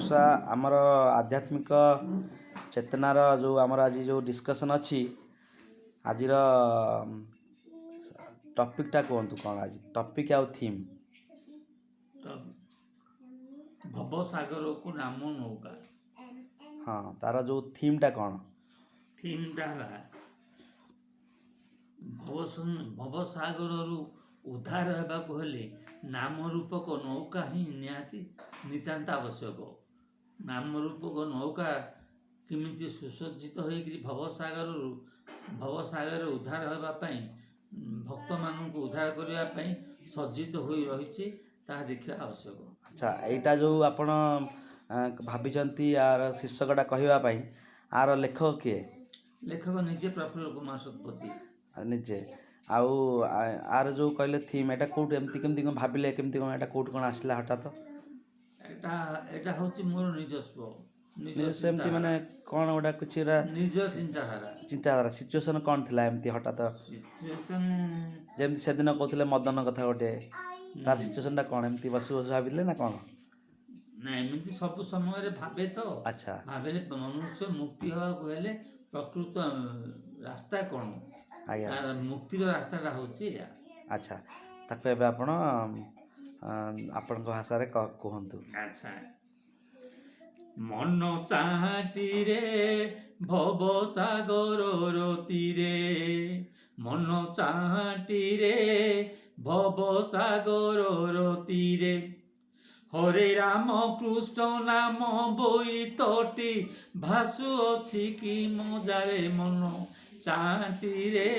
ମଉସା, ଆମର ଆଧ୍ୟାତ୍ମିକ ଚେତନାର ଯେଉଁ ଆମର ଆଜି ଯେଉଁ ଡିସ୍କସନ୍ ଅଛି, ଆଜିର ଟପିକ୍ଟା କୁହନ୍ତୁ କ'ଣ ଆଜି ଟପିକ୍ ଆଉ ଥିମ୍? ତ ଭବସାଗରକୁ ନାମ ନୌକା। ହଁ, ତାର ଯେଉଁ ଥିମ୍ଟା କ'ଣ? ଥିମ୍ଟା ହେଲା ଭବସାଗରରୁ ଉଦ୍ଧାର ହେବାକୁ ହେଲେ ନାମ ରୂପକ ନୌକା ହିଁ ନିହାତି ନିତାନ୍ତ ଆବଶ୍ୟକ। ନାମ ରୂପକ ନୌକା କେମିତି ସୁସଜ୍ଜିତ ହୋଇକରି ଭବସାଗରରେ ଉଦ୍ଧାର ହେବା ପାଇଁ, ଭକ୍ତମାନଙ୍କୁ ଉଦ୍ଧାର କରିବା ପାଇଁ ସଜ୍ଜିତ ହୋଇ ରହିଛି, ତାହା ଦେଖିବା ଆବଶ୍ୟକ। ଆଚ୍ଛା, ଏଇଟା ଯେଉଁ ଆପଣ ଭାବିଛନ୍ତି ଆର ଶୀର୍ଷକଟା କହିବା ପାଇଁ, ଆର ଲେଖକ କିଏ? ଲେଖକ ନିଜେ ପ୍ରଫୁଲ୍ଲ କୁମାର ଶତପଥୀ। ନିଜେ। ଆଉ ଆର ଯେଉଁ କହିଲେ ଥିମ୍, ଏଇଟା କେଉଁଠୁ ଏମିତି କେମିତି କ'ଣ ଭାବିଲେ, କେମିତି କ'ଣ ଏଇଟା କେଉଁଠୁ କ'ଣ ଆସିଲା ହଠାତ୍? ଏଇଟା ହେଉଛି ମୋର ନିଜସ୍ୱ ନିଜ ନିଜ ସେମିତି ମାନେ କ'ଣ ଗୋଟେ କିଛି ଗୋଟେ ନିଜ ଚିନ୍ତାଧାରା। ଚିନ୍ତାଧାରା, ସିଚୁଏସନ୍ କ'ଣ ଥିଲା ଏମିତି ହଠାତ୍? ସିଚୁଏସନ୍ ଯେମିତି ସେଦିନ କହୁଥିଲେ ମଦନ କଥା ଗୋଟେ, ତାର ସିଚୁଏସନ୍ଟା କ'ଣ? ଏମିତି ବସି ବସି ଭାବିଲେ ନା କ'ଣ? ନା, ଏମିତି ସବୁ ସମୟରେ ଭାବେ ତ। ଭାବିଲେ ମନୁଷ୍ୟ ମୁକ୍ତି ହେବାକୁ ହେଲେ ପ୍ରକୃତ ରାସ୍ତା କ'ଣ? ତାର ମୁକ୍ତିର ରାସ୍ତାଟା ହେଉଛି ଏଇଆ। ଆଚ୍ଛା, ତାକୁ ଏବେ ଆପଣ ଆପଣଙ୍କ ଭାଷାରେ କୁହନ୍ତୁ। ଆଚ୍ଛା। ମନ ଚାହାଟିରେ ଭବ ସାଗରର ତୀରେ, ମନ ଚାହାଟିରେ ଭବ ସାଗରର ତୀରେ, ହରେ ରାମ କୃଷ୍ଣ ନାମ ବୋଇତଟି ଭାସୁଅଛି କି ମଜାରେ। ମନ ଚାହାଟିରେ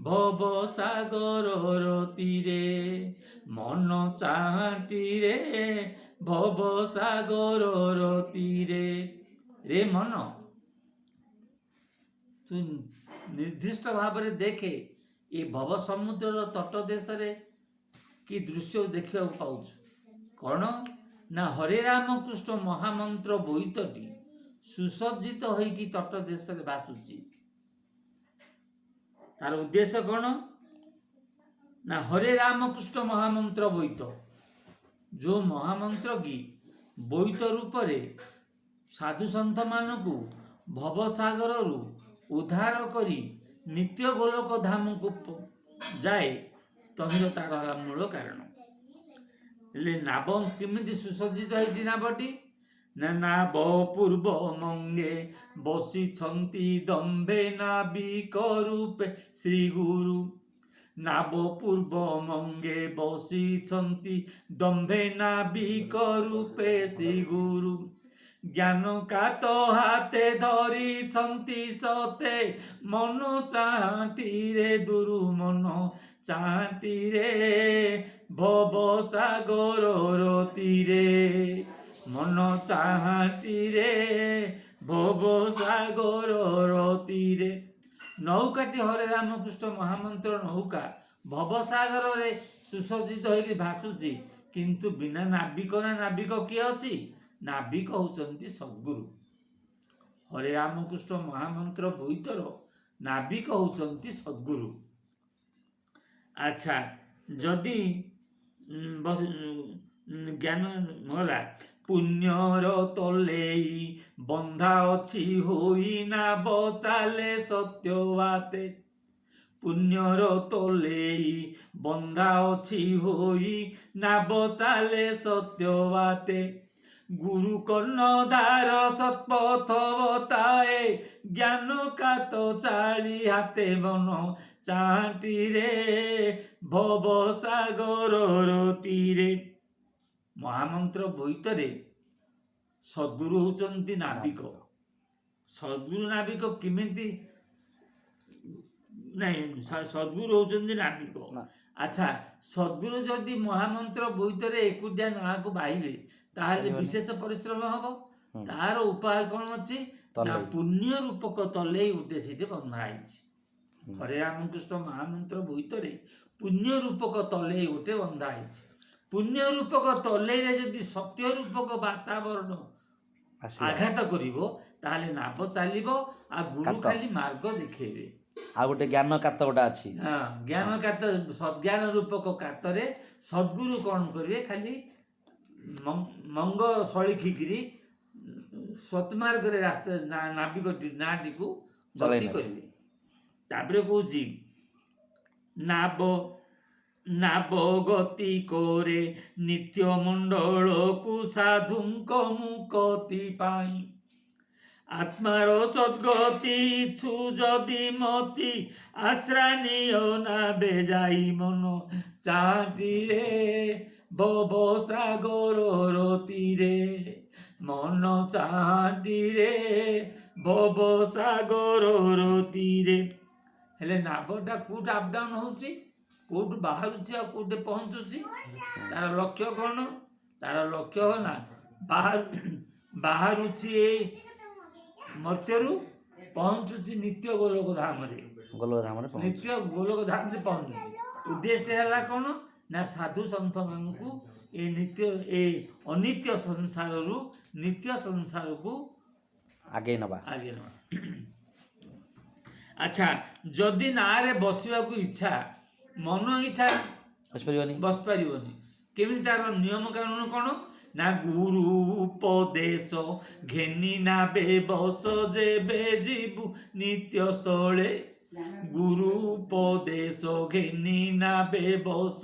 ଭବ ସାଗରର ତୀରେ, ମନ ଚାହାଟିରେ ଭବ ସାଗରର ତୀରେ। ରେ ମନ, ତୁ ନିର୍ଦ୍ଦିଷ୍ଟ ଭାବରେ ଦେଖେ, ଏ ଭବ ସମୁଦ୍ରର ତଟ ଦେଶରେ କି ଦୃଶ୍ୟ ଦେଖିବାକୁ ପାଉଛୁ? କ'ଣ ନା ହରେ ରାମ କୃଷ୍ଣ ମହାମନ୍ତ୍ର ବୋଇତଟି ସୁସଜ୍ଜିତ ହୋଇକି ତଟ ଦେଶରେ ଭାସୁଛି। ତାର ଉଦ୍ଦେଶ୍ୟ କ'ଣ ନା ହରେ ରାମକୃଷ୍ଣ ମହାମନ୍ତ୍ର ବୋଇତ, ଯେଉଁ ମହାମନ୍ତ୍ର କି ବୋଇତ ରୂପରେ ସାଧୁ ସନ୍ଥମାନଙ୍କୁ ଭବସାଗରରୁ ଉଦ୍ଧାର କରି ନିତ୍ୟ ଗୋଲୋକ ଧାମକୁ ଯାଏ, ତହିଁର ତାର ହେଲା ମୂଳ କାରଣ। ହେଲେ ନାବ କେମିତି ସୁସଜ୍ଜିତ ହେଇଛି ନାବଟି? ନା, ନାବ ପୂର୍ବ ମଙ୍ଗେ ବସିଛନ୍ତି ଦମ୍ଭେ ନାବିକ ରୂପେ ଶ୍ରୀ ଗୁରୁ। ନାବ ପୂର୍ବ ମଙ୍ଗେ ବସିଛନ୍ତି ଦମ୍ଭେ ନାବିକ ରୂପେ ଶ୍ରୀ ଗୁରୁ। ଜ୍ଞାନ କାତ ହାତେ ଧରିଛନ୍ତି ସତେ, ମନ ଚାହାଟିରେ ଦୁରୁ, ମନ ଚାହାଟିରେ ଭବ ସାଗରର ତୀରେ, ମନ ଚାହାଟିରେ ଭବ ସାଗରର ତୀରେ। ନୌକାଟି ହରେ ରାମକୃଷ୍ଣ ମହାମନ୍ତ୍ର ନୌକା ଭବସାଗରରେ ସୁସଜ୍ଜିତ ହୋଇକି ଭାସୁଛି, କିନ୍ତୁ ବିନା ନାବିକ। ନା, ନାବିକ କିଏ ଅଛି? ନାବିକ ହେଉଛନ୍ତି ସଦ୍ଗୁରୁ। ହରେ ରାମକୃଷ୍ଣ ମହାମନ୍ତ୍ର ବୋଇତର ନାବିକ ହେଉଛନ୍ତି ସଦ୍ଗୁରୁ। ଆଚ୍ଛା, ଯଦି ଜ୍ଞାନ ହେଲା, ପୁଣ୍ୟର ତଲେଇ ବନ୍ଧା ଅଛି ହୋଇ ନାବ ଚାଲେ ସତ୍ୟ ବାତେ। ପୁଣ୍ୟର ତଲେଇ ବନ୍ଧା ଅଛି ହୋଇ ନାବ ଚାଲେ ସତ୍ୟ ବାତେ। ଗୁରୁ କର୍ଣ୍ଣଧାର ସତ୍ପଥ ବତାଏ, ଜ୍ଞାନ କାତ ଚାଳି ହାତେ। ମନ ଚାହାଟିରେ ଭବ ସାଗରର ତୀରେ। ମହାମନ୍ତ୍ର ବୋଇତରେ ସଦ୍ଗୁରୁ ହେଉଛନ୍ତି ନାବିକ। ସଦ୍ଗୁରୁ ନାବିକ କେମିତି? ନାଇଁ, ସଦ୍ଗୁରୁ ହେଉଛନ୍ତି ନାବିକ। ନା। ଆଚ୍ଛା, ସଦ୍ଗୁରୁ ଯଦି ମହାମନ୍ତ୍ର ବୋଇତରେ ଏକୁଟିଆ ନାଁକୁ ବାହିବେ, ତାହେଲେ ଚାଲିବନି। ବିଶେଷ ପରିଶ୍ରମ ହବ। ତାର ଉପାୟ କ'ଣ ଅଛି ନା ତଲେଇ। ପୁଣ୍ୟ ରୂପକ ତଲେଇ ଗୋଟେ ସେଠି ବନ୍ଧା ହେଇଛି। ହରେ ରାମକୃଷ୍ଣ ମହାମନ୍ତ୍ର ବୋଇତରେ ପୁଣ୍ୟ ରୂପକ ତଲେଇ ଗୋଟେ ବନ୍ଧା ହେଇଛି। ପୁଣ୍ୟ ରୂପକ ତଲେଇରେ ଯଦି ସତ୍ୟ ରୂପକ ବାତାବରଣ ଆସିଲା, ଆଘାତ କରିବ, ତାହେଲେ ନାବ ଚାଲିବ। ଆଉ ଗୁରୁ କାତ। ଖାଲି ମାର୍ଗ ଦେଖେଇବେ। ଆଉ ଗୋଟେ ଜ୍ଞାନ କାତ ଗୋଟେ ଅଛି। ହଁ, ଜ୍ଞାନ କାତ, ସଦ୍ଜ୍ଞାନ ରୂପକ କାତରେ ସଦ୍ଗୁରୁ କ'ଣ କରିବେ? ଖାଲି ମଙ୍ଗ ସଳିଖିକିରି ସତ୍ମାର୍ଗରେ ରାସ୍ତା ନାବିକଟି ନାଁଟିକୁ ଗତି ଚଳାଇ ନେବେ। କରିବେ। ତାପରେ କହୁଛି, ନାବ ନାବ ଗତି କରେ ନିତ୍ୟ ମଣ୍ଡଳକୁ ସାଧୁଙ୍କ ମୁକତି ପାଇଁ। ଆତ୍ମାର ସଦ୍ଗତି ଇଛୁ ଯଦି ମତି, ଆଶ୍ରା ନିଅ ନାବେ ଯାଇ। ମନ ଚାହାଟିରେ ଭବ ସାଗର ତୀରେ, ମନ ଚାହାଟିରେ ଭବ ସାଗର ତୀରେ। ହେଲେ ନାବଟା କୋଉଠି ଅପ୍ ଡାଉନ୍ ହଉଛି? କୋଉଠୁ ବାହାରୁଛି ଆଉ କୋଉଠି ପହଞ୍ଚୁଛି? ତାର ଲକ୍ଷ୍ୟ କ'ଣ? ତାର ଲକ୍ଷ୍ୟ ହେଲା ବାହାରୁଛି ଏଇ ମର୍ତ୍ତ୍ୟରୁ, ପହଞ୍ଚୁଛି ନିତ୍ୟ ଗୋଲୋକ ଧାମରେ। ଗୋଲକ ଧାମରେ ପହଞ୍ଚୁ। ନିତ୍ୟ ଗୋଲୋକ ଧାମରେ ପହଞ୍ଚୁଛି। ଉଦ୍ଦେଶ୍ୟ ହେଲା କ'ଣ ନା ସାଧୁ ସନ୍ଥମାନଙ୍କୁ ଏ ନିତ୍ୟ ଏ ଅନିତ୍ୟ ସଂସାରରୁ ନିତ୍ୟ ସଂସାରକୁ ଆଗେଇ ନେବା। ଆଗେ ନେବା। ଆଚ୍ଛା, ଯଦି ନାଁରେ ବସିବାକୁ ଇଚ୍ଛା, ମନ ଇଚ୍ଛା ବସିପାରିବନି। ବସିପାରିବନି। କେମିତି? ତାର ନିୟମ କାନୁନ କ'ଣ ନା ଗୁରୁ ଉପଦେଶ ଘେନି ନାବେ ବସ ଯେବେ ଯିବୁ ନିତ୍ୟ ସ୍ଥଳେ। ଗୁରୁ ଉପଦେଶ ଘେନି ନାବେ ବସ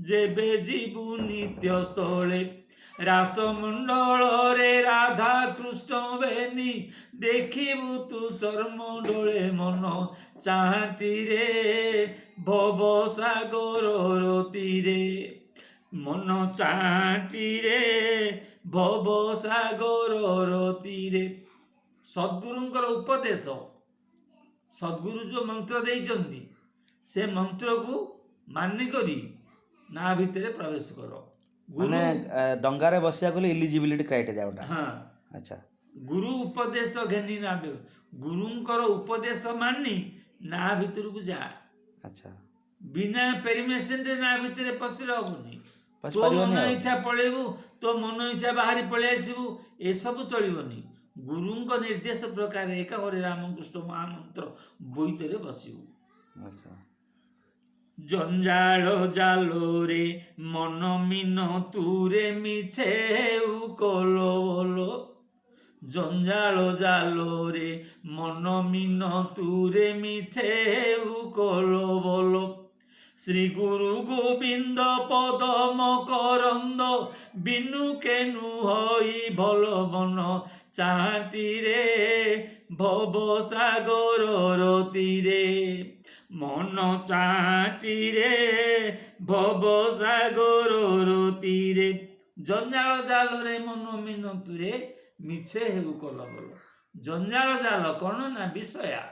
ଯେବେ ଯିବୁ ନିତ୍ୟ ସ୍ଥଳେ। ରାସମଣ୍ଡଳରେ ରାଧା କୃଷ୍ଣ ବେନି ଦେଖିବୁ ତୁ ଚର୍ମ ଡୋଳେ। ମନ ଚାହାଟିରେ ଭବ ସାଗର ତୀରେ, ମନ ଚାହାଟିରେ ଭବ ସାଗର ତୀରେ। ସଦ୍ଗୁରୁଙ୍କର ଉପଦେଶ, ସଦ୍ଗୁରୁ ଯେଉଁ ମନ୍ତ୍ର ଦେଇଛନ୍ତି, ସେ ମନ୍ତ୍ରକୁ ମାନି କରି ନା ଭିତରେ ପ୍ରବେଶ କର। ଗୁରୁ ମାନେ ଡଙ୍ଗାରେ ବସିବାକୁ ହେଲେ ଇଲିଜିବିଲିଟି କ୍ରାଇଟେରିଆ ଗୋଟା। ହଁ। ଗୁରୁ ଉପଦେଶ ଘେନି ନା, ଗୁରୁଙ୍କର ଉପଦେଶ ମାନି ନା ଭିତରକୁ ଯା। ବିନା ପେରମିସନରେ ନା ଭିତରେ ପଶିଲେ ହବନି। ପଶି ତୋ ପାରିବନି ମନ ଆଉ। ଇଚ୍ଛା ପଳେଇବୁ, ତୋ ମନ ଇଚ୍ଛା ବାହାରି ପଳେଇ ଆସିବୁ, ଏସବୁ ଚଳିବନି। ଗୁରୁଙ୍କ ନିର୍ଦ୍ଦେଶ ପ୍ରକାର ଏକ ହରେ ରାମକୃଷ୍ଣ ମହାମନ୍ତ୍ର ବୋଇତରେ ବସିବୁ। ଜଞ୍ଜାଳ ଜାଲରେ ମନ ମୀନ ତୁରେ ମିଛେ ହେଉ କଲବଲ। ଜଞ୍ଜାଳ ଜାଲରେ ମନ ମୀନ ତୁରେ ମିଛେ ହେଉ କଲବଲ। ଶ୍ରୀ ଗୁରୁ ଗୋବିନ୍ଦ ପଦ ମକରନ୍ଦ ବିନୁ କେନୁ ହୋଇ ଭଲ। ମନ ଚାହାଟିରେ ଭବ ସାଗର ତୀରେ, ମନ ଚାହାଟିରେ ଭବ ସାଗର ତୀରେ। ଜଞ୍ଜାଳ ଜାଲରେ ମନ ମୀନ ତୁରେ ମିଛେ ହେଉ କଲବଲ। ଜଞ୍ଜାଳ ଜାଲ କ'ଣ ନା ବିଷୟା,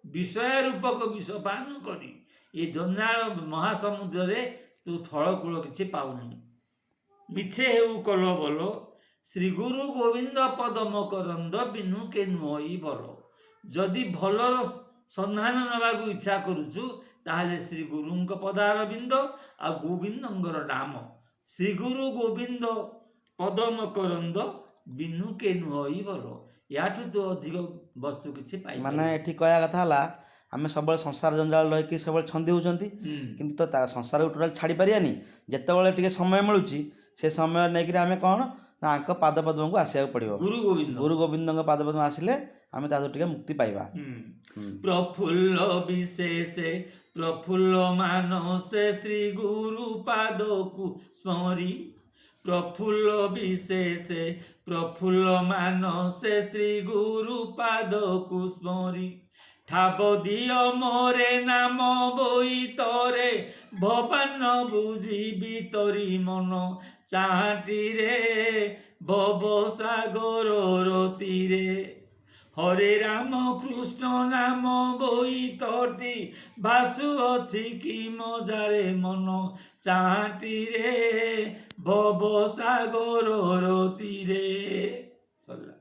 ବିଷୟ ରୂପକ ବିଷ ପାନ କରି ଏ ଜଞ୍ଜାଳ ମହାସମୁଦ୍ରରେ ତୁ ଥଳକୂଳ କିଛି ପାଉନୁ। ମିଛେ ହେଉ କଲବଲ। ଶ୍ରୀ ଗୁରୁ ଗୋବିନ୍ଦ ପଦ ମକରନ୍ଦ ବିନୁ କେନୁ ହୋଇ ଭଲ। ଯଦି ଭଲର ସନ୍ଧାନ ନେବାକୁ ଇଚ୍ଛା କରୁଛୁ, ତାହେଲେ ଶ୍ରୀ ଗୁରୁଙ୍କ ପଦାରବିନ୍ଦ ଆଉ ଗୋବିନ୍ଦଙ୍କର ନାମ, ଶ୍ରୀ ଗୁରୁ ଗୋବିନ୍ଦ ପଦ ମକରନ୍ଦ ବିନୁ କେନୁ ହୋଇ ଭଲ। ୟାଠୁ ତୁ ଅଧିକ ବସ୍ତୁ କିଛି ପାଇପାରିବୁନି। ମାନେ ଏଠି କହିବା କଥା ହେଲା, ଆମେ ସବୁବେଳେ ସଂସାର ଜଞ୍ଜାଳ ରହିକି ସବୁବେଳେ ଛନ୍ଦି ହେଉଛନ୍ତି, କିନ୍ତୁ ତ ତା ସଂସାରକୁ ଟୋଟାଲ୍ ଛାଡ଼ି ପାରିବାନି। ଯେତେବେଳେ ଟିକେ ସମୟ ମିଳୁଛି, ସେ ସମୟ ନେଇକିରି ଆମେ କ'ଣ ନା ଆଙ୍କ ପାଦ ପଦ୍ମକୁ ଆସିବାକୁ ପଡ଼ିବ। ଗୁରୁ ଗୋବିନ୍ଦ। ଗୁରୁ ଗୋବିନ୍ଦଙ୍କ ପାଦ ପଦ୍ମ ଆସିଲେ ଆମେ ତା ଦେହରୁ ଟିକେ ମୁକ୍ତି ପାଇବା। ପ୍ରଫୁଲ୍ଲ ବିଶେଷେ ପ୍ରଫୁଲ୍ଲ ମାନସେ ଶ୍ରୀ ଗୁରୁ ପାଦକୁ ସ୍ମରି। ପ୍ରଫୁଲ୍ଲ ବିଶେଷେ ପ୍ରଫୁଲ୍ଲ ମାନସେ ଶ୍ରୀ ଗୁରୁ ପାଦକୁ ସ୍ମରି। ଠାବ ଦିଅ ମୋରେ ନାମ ବୋଇତରେ ଭବାନ ବୁଝିବି ତରି। ମନ ଚାହାଟିରେ ଭବ ସାଗର ତୀରେ, ହରେ ରାମ କୃଷ୍ଣ ନାମ ବୋଇତଟି ଭାସୁଅଛି କି ମଜାରେ। ମନ ଚାହାଟିରେ ଭବ ସାଗର ତୀରେ। ସରିଲା।